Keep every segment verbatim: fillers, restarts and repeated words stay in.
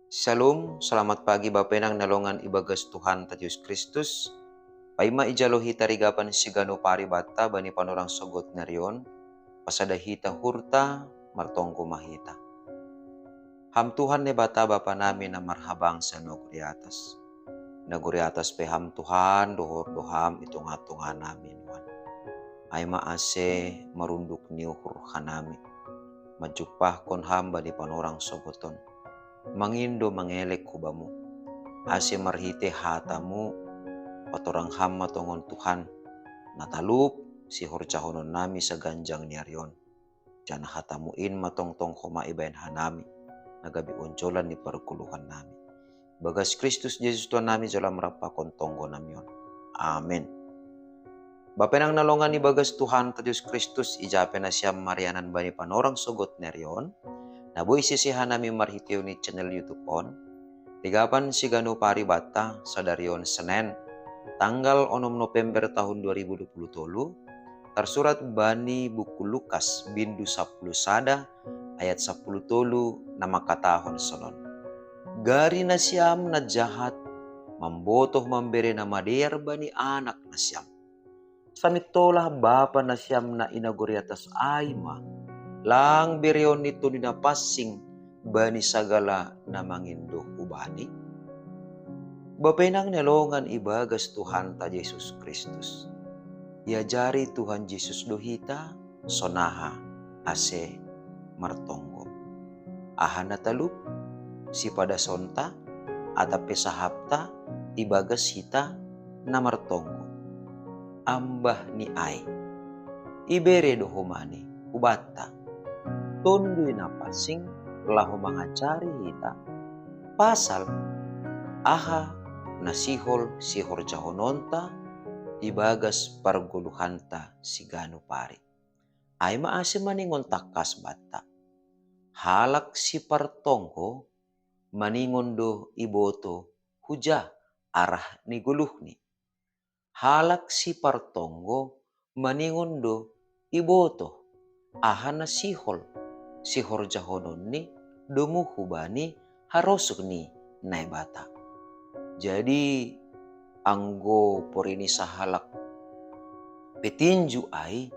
Shalom, selamat pagi Bapenang na longan ibagas Tuhanta Jesus Kristus. Paima ijalo hita rigapan sigano pari banta bani panorang sogot narion, pasada hita hurta, martonggo mahita. Ham Tuhan Naibata Bapa nami na marhabangsa nagori atas. Nagori atas pe Ham Tuhan, dohor do Ham i tonga-tonga nami nuan. Ai ma ase marunduk ni uhur hanami. Manjumpahkon Ham bani panorang sogoton. Mangindo mangelek hubamu. Ase marhite hatamu, patorang Ham matongon Tuhan. Na talup, sihorjahonon nami saganjang ni arion. Janah hatamu in matongtong homa ibahen hanami, na gabe onjolan ni pargoluhan nami. Bagas Kristus Jesus Tuhan nami jala merampakon tonggo nami on. Amen. Bapenang na longan ibagas Tuhanta Jesus Kristus, ijape nasiam marianan bani panorang sogot narion, na boi sisiha nami marhitei ni channel YouTube on, rigapan sigano pari banta sadarion Senen, tanggal onom November tahun dua ribu dua puluh tolu, tarsurat bani buku Lukas bindu sapuluh sada ayat sapuluh tolu na mangkatahon sonon. Gari nasiam na jahat, mambotoh mambere na madear bani anak nasiam. Samintolah Bapa nasiam na i nagori atas ai ma, lang bereon ni Tonduy Napansing bani sagala na mangindo hu Bani? Bapenang na longan ibagas Tuhanta Jesus Kristus. Iajari Tuhan Jesus do hita, sonaha ase martonggo. Aha na talup, sipadasonta, atap pe sahapta, ibagas hita na martonggo. Ambah ni ai, ibere do homa ni hu banta Tonduy Napansing laho mangajari hita pasal aha na sihol sihorjahononta ibagas pargoluhanta sigano pari. Ai ma ase maningon tangkas banta. Halak sipartonggo maningon do iboto huja arah ni goluhni. Halak sipartonggo maningon do iboto aha na sihol sihorjahononni domu hubani harosuh ni Naibata. Jadi, anggo porini sahalak petinju ai,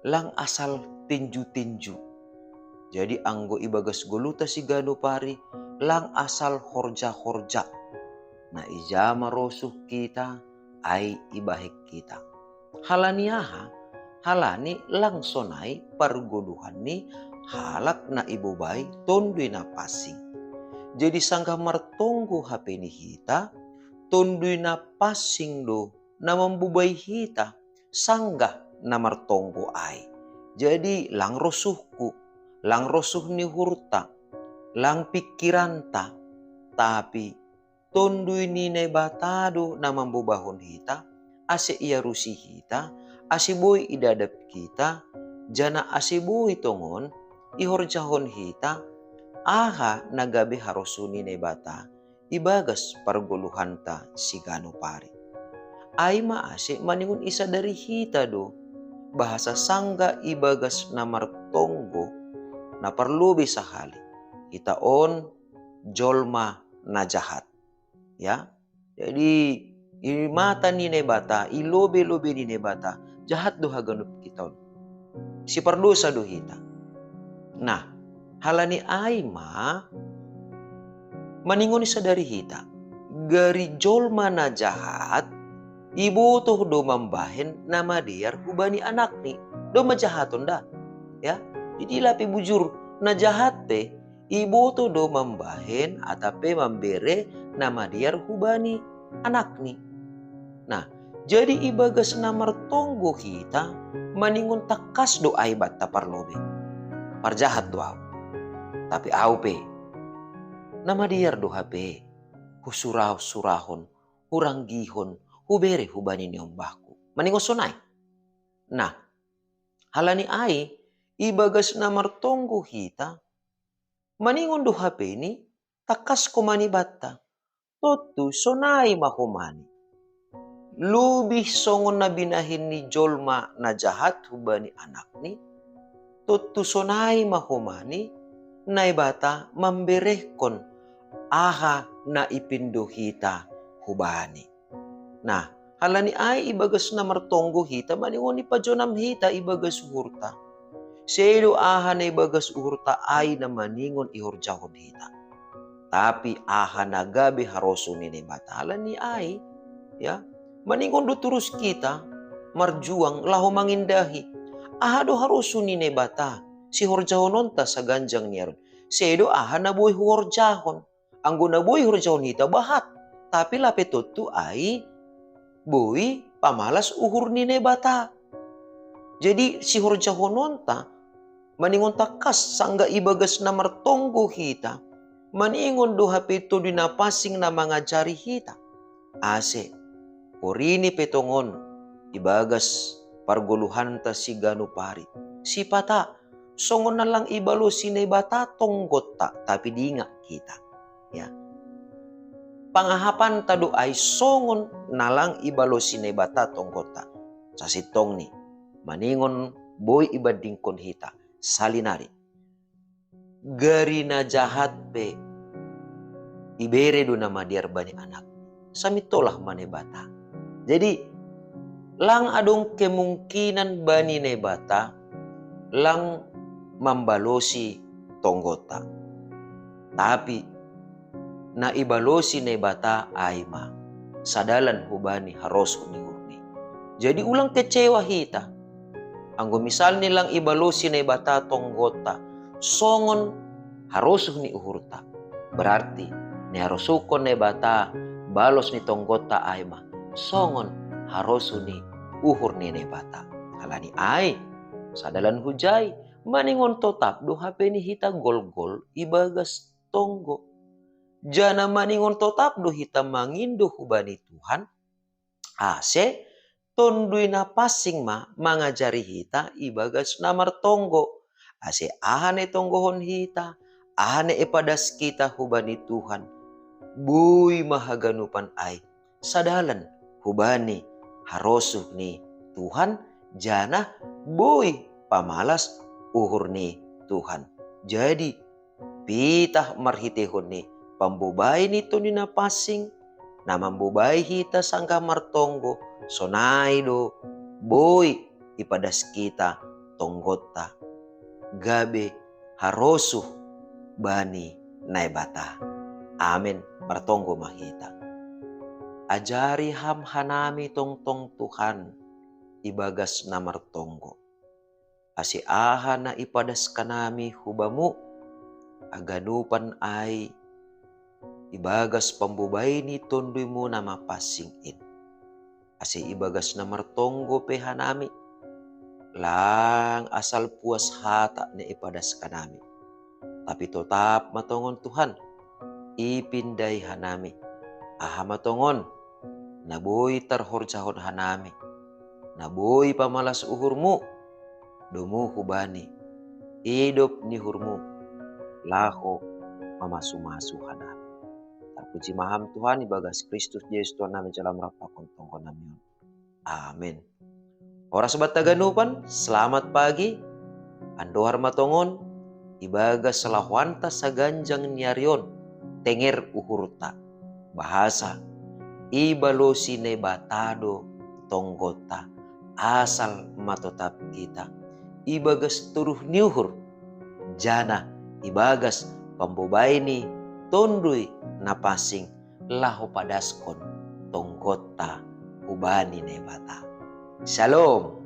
lang asal tinju-tinju. Jadi, anggo ibagas goluhta sigano pari, lang asal horja-horja. Na ija marosuh hita, ai ibahen hita. Halani aha? Halani lang sonai pargoluhan ni halak na ibobai Tonduy Napansing. Jadi sanggah martonggo hape ni hita, Tonduy Napansing do na mambobai hita sanggah na martonggo ai. Jadi lang rosuhku, lang rosuh ni uhurta, lang pingkiranta, tapi Tonduy ni Naibata do na mambobahon hita, ase iarusi hita, ase boi idadap hita, janah ase boi tongon ihorjahon hita aha na gabe harosuh ni Naibata ibagas pargoluhanta sigano pari. Ai ma ase maningon isadari hita do, bahasa sanggah ibagas na martonggo, na parlobei sahali. Hita on jolma na jahat. Ya. Jadi, i mata ni Naibata, i lobei-lobei ni Naibata, jahat do haganup hita on. Sipardosa do hita. Nah, halani ai ma maningon isadari hita. Gari jolma na jahat, ibotoh do mambahen na madear hubani anakni. Domma jahat on da. Ya. Jadi lape bujur, na jahat pe iboto do mambahen atap pe mambere na madear hubani anakni. Nah, jadi ibagas na martonggo hita maningon tangkas do ai banta parlobei. Parjahat do au. Tapi au pe na madear do hape husurah-surahon, huranggihon, hubere hubani niombahku. Maningon sonai. Nah, halani ai ibagas na martonggo hita, maningon do hape ni tangkas homa ni banta. Tontu sonai ma homa ni. Lobih songon na binahen ni jolma na jahat hubani anakni, tontu sonai ma homa ni Naibata mamberehkon aha na ipindo hita hubani. Nah, halani ai ibagas na martonggo hita maningon ipajonam hita ibagas uhurta. Sedo aha na ibagas uhurta ai na maningon ihorjahon hita. Tapi aha na gabe harosuh ni Naibata halani ai, ya, maningon do turus hita marjuang laho mangindahi aha do harosuh ni Naibata sihorjahononta saganjang ni ari on. Sedo aha na boi huhorjahon. Anggo na boi horjahon hita bahat, tapi lape tontu ai boi pamalas uhur ni Naibata. Jadi sihorjahononta maningon tangkas sanggah ibagas na martonggo hita, maningon do hape Tondi na Pansing na mangajari hita. Ase porini pe tongon ibagas pargoluhanta siganup ari, sipata songon na lang ibalosi Naibata tonggonta, tapi dingat hita. Ya. Pangahapanta do ai songon na lang ibalosi Naibata tonggonta. Sasintongni, maningon boi ibandingkon hita, salinari. Gari na jahat pe ibere do na madear bani anak. Samintolah ma Naibata. Jadi, lang adong kemungkinan bani Naibata lang mambalosi tonggonta. Tapi na ibalosi Naibata ai ma sadalan hubani harosuh ni uhurni. Jadi ulang kecewa hita. Anggo misalni lang ibalosi Naibata tonggonta songon harosuh ni uhurta, berarti niharosuhon Naibata balos ni tonggonta ai ma songon harosuh ni uhur ni Naibata. Halani ai, sadalan hujai, maningon totap do hape ni hita golgol ibagas tonggo. Janah maningon totap do hita mangindo hubani Tuhan, ase Tonduy Napansing ma mangajari hita ibagas na martonggo, ase aha na itonggohon hita, aha na ipadas hita hubani Tuhan, boi ma haganupan ai sadalan hubani harosuh ni Tuhan, janah boi pamalas uhur ni Tuhan. Jadi, pitah marhiteihon ni pambobai ni Tonduy Napansing, na mambobai hita sanggah martonggo, sonai do boi ipadas hita tonggonta gabe harosuh bani Naibata. Amen. Martonggo ma hita. Ajari Ham hanami tongtong Tuhan ibagas na martonggo, ase aha na ipadas hanami hu Bamu, haganupan ai ibagas pambobai ni Tonduy-Mu na mapansing in. Ase ibagas na martonggo pe hanami, lang asal puas hata na ipadas hanami, tapi totap ma tongon Tuhan, ipindai hanami. Aha ma tongon na boi tarhorjahon hanami, na boi pamalas uhur-Mu, domu hubani idop ni uhur-Mu laho mamasumasu hanami. Tarpuji ma Ham Tuhan ibagas Kristus Jesus Tuhan nami, jala marap pakon tonggo nami on. Amen. Horas banta haganupan, selamat pagi. Andohar ma tongon ibagas lahoanta saganjang ni ari on, tenger uhurta. Bahasa ibalosi Naibata do tonggonta, asal ma totap hita ibagas toruh ni uhur, janah ibagas pambobai ni Tonduy Napansing laho padaskon tonggonta hubani Naibata. Shalom.